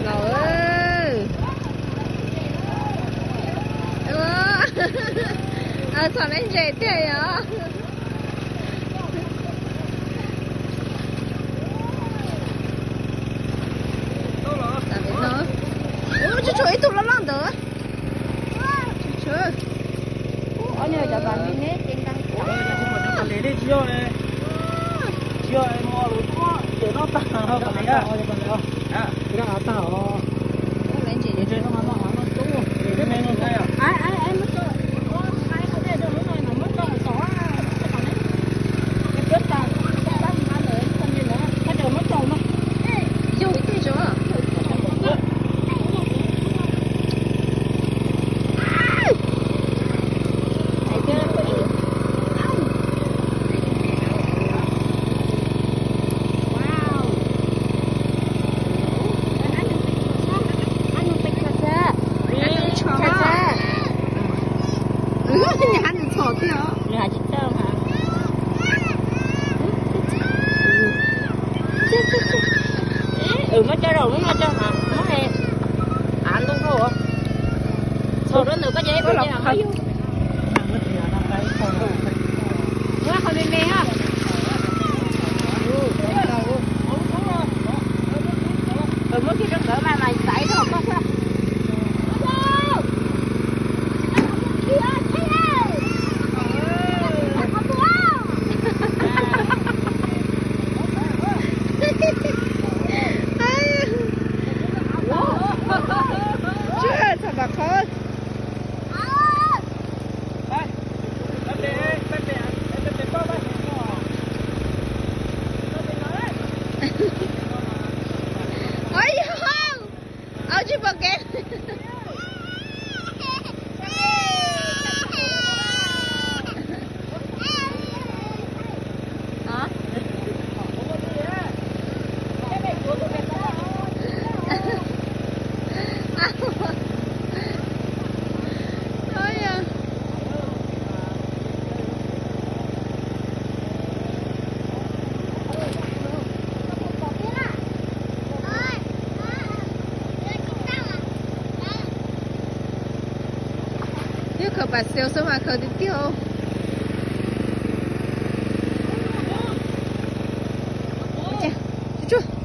Laus, txhom me ntses tiag yom. Ub, tsuag tsuag ib tug loj loj ntawd. Nws hab nws txhom tiag os. Muab coj rau lub no tso, muab av ntoo rau. Txhom rau ntawm koj ces ib pliag. Muab qhov me me os. Muab kiag rau nkawd mas mas xaiv rau koj xwb. Tsuag txhom pom qhov. Au, tsis pom kev. Yog khaws pas xev xwb mas khaws tiag tiag. Tsuag.